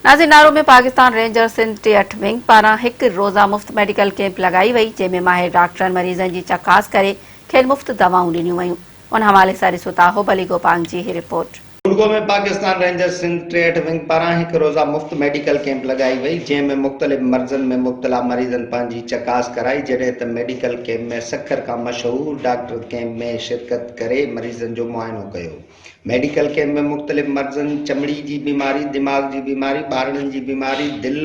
ناظرين نارو ۾ Pakistan Rangers Sindh 63 wing پاران هڪ روزه مفت ميڊيڪل ڪيمپ لڳائي وئي جنهن ۾ ماهر ڊاڪٽرن مريضن جي چڪاس ڪري کين مفت دوائون ڏنيون ويون ان حوالي سان ڏسو ٿا حب علي گوپانگ جي هي رپورٽ. گڙگو ۾ پاڪستان رينجرز سنڌ 63 ونگ پاران هڪ روزه مفت ميڊيڪل ڪيمپ لڳائي وئي جنهن ۾ مختلف مرضن ۾ مبتلا مريضن پنهنجي چڪاس ڪرائي جڏهن ته ميڊيڪل ڪيمپ ۾ سکر کان مشهور ڊاڪٽر ڪيمپ ۾ شرڪت ڪري مريضن جو معائنو ڪيو. ميڊيڪل ڪيمپ ۾ مختلف مرضن، چمڙي جي بيماري، دماغ جي بيماري، ٻارڙن جي بيماري، دل،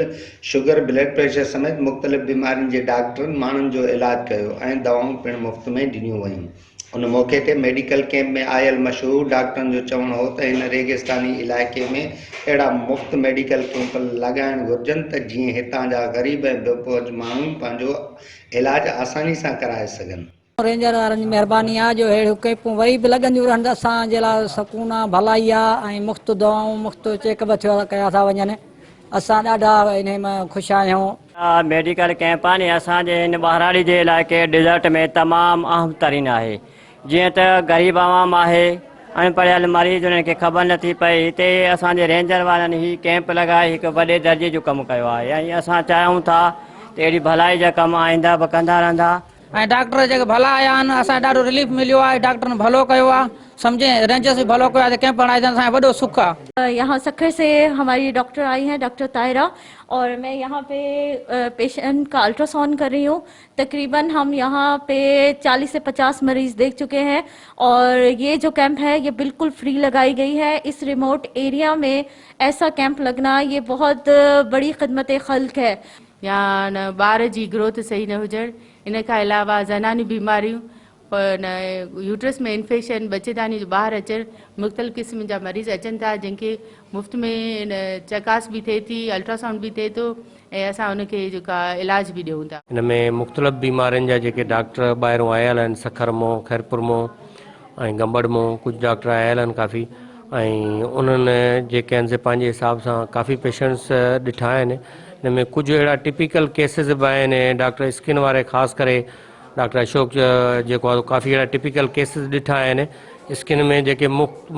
شگر، بلڊ پريشر سميت مختلف بيمارين جي ڊاڪٽرن ماڻهن جو علاج ڪيو ۽ دوائون پڻ مفت ۾ ڏنيون ويون. ان موقعي تي ميڊيڪل ڪيمپ ۾ آيل مشهور ڊاڪٽرن جو چوڻ هو ته هن ريگستاني علائقي ۾ اهڙا مفت ميڊيڪل ڪيمپ لڳائڻ گهرجن ته جيئن هتان جا غريب ۽ بي پهچ ماڻهو پنهنجو علاج آساني سان ڪرائي سگهن. رينجر وارن جي مهرباني آ جو اهڙيون ڪئمپون وري به لڳنديون رهن ته اسان جي لاء سڪون آ ڀلائي آ ۽ مفت دوائون مفت چيڪ به ٿيو ڪيا ٿا وڃن اسان ڏاڍا انهي ۾ خوش آهيون. ميڊيڪل ڪئمپ آ ني اسان جي هن ٻهراڙي جي علائقي ڊيزرٽ ۾ تمام اهم ترين آهي جيئن ته غريب عوام آهي اڻ پڙهيل مريض انهن کي خبر نٿي پئي هتي اسان جي رينجر وارن هي ڪئمپ لڳائي هڪ وڏي درجي جو ڪم ڪيو آهي ۽ اسان چاهيون ٿا ته اهڙي ڀلائي جا ڪم آئنده به ڪندا رهندا. ۽ ڊاڪٽر جيڪي ڀلا آيا آهن اسان کي ڏاڍو رليف مليو آهي ڊاڪٽرن ڀلو ڪيو آهي سمجهين رينجرس به ڀلو ڪيو آهي ته ڪئمپ هڻائي اٿن اسان کي وڏو سک آهي. يهان سکر سي هماري ڊاڪٽر آئي هين ڊاڪٽر طاهره اور مين يهان پي پيشنٽ کا الٽرا سائونڊ ڪر رهي هون تقريبن هم يهان پي 40 سي 50 مريض ديک چڪي هين اور يه جو ڪيمپ هي يه بلڪل فري لگائي گئي هي اس ريموٽ ايريا مين ايسا ڪيمپ لگنا يه بهت بڙي خدمت خلق هي. يا ان ٻار جي گروٿ صحيح نه هجڻ، ان کان علاوه زنانيون بيماريون، ان يوٽرس ۾ انفيڪشن، ٻچيداني جو ٻاهر اچڻ، مختلف قسم جا مريض اچن ٿا جن کي مفت ۾ ان چڪاس به ٿئي ٿي، الٽراسائونڊ به ٿئي ٿو ۽ اسان ان کي جيڪا علاج به ڏيون ٿا. ان ۾ مختلف بيمارين جا جيڪي ڊاڪٽر ٻاهرون آيل آهن سکر مون، خيرپور مون ۽ گمبڙ مون ڪجهه ڊاڪٽر آيل آهن ڪافي ۽ انهن جيڪي آهن سي پنهنجي حساب سان ڪافي پيشنٽس ڏٺا آهن ان ۾ ڪجهه اهڙا ٽپيڪل ڪيسز به آهن ڊاڪٽر اسڪن واري خاص ڪري ڊاڪٽر اشوڪ جيڪو آهي ڪافي اهڙا ٽپيڪل ڪيسز ڏٺا آهن اسڪن ۾ جيڪي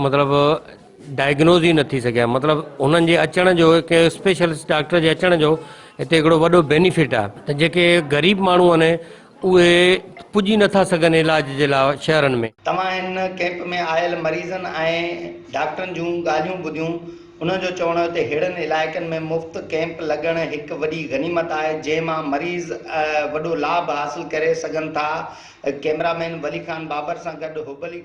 مطلب ڊائگنوز ئي نه ٿي سگهيا مطلب انهن جي اچڻ جو ڪنهن اسپيشلسٽ ڊاڪٽر جي اچڻ جو هتي هڪڙو وڏو بينيفٽ آهي ته جيڪي غريب ماڻهو آهن اهي پڄي نه ٿا سگهن علاج جي لاء شهرن ۾. توهان هن ڪئمپ ۾ آيل مريضن ۽ ڊاڪٽرن جون ڳالهيون ٻڌيون، انهن جو چوڻ هو ته ههڙن علائقن ۾ مفت ڪئمپ لڳڻ هڪ وڏي غنيمت آهي، جنهن مان مريض وڏو لاڀ حاصل ڪري سگهن ٿا، ڪئميرا مين ولي خان بابر سان گڏ حب علي.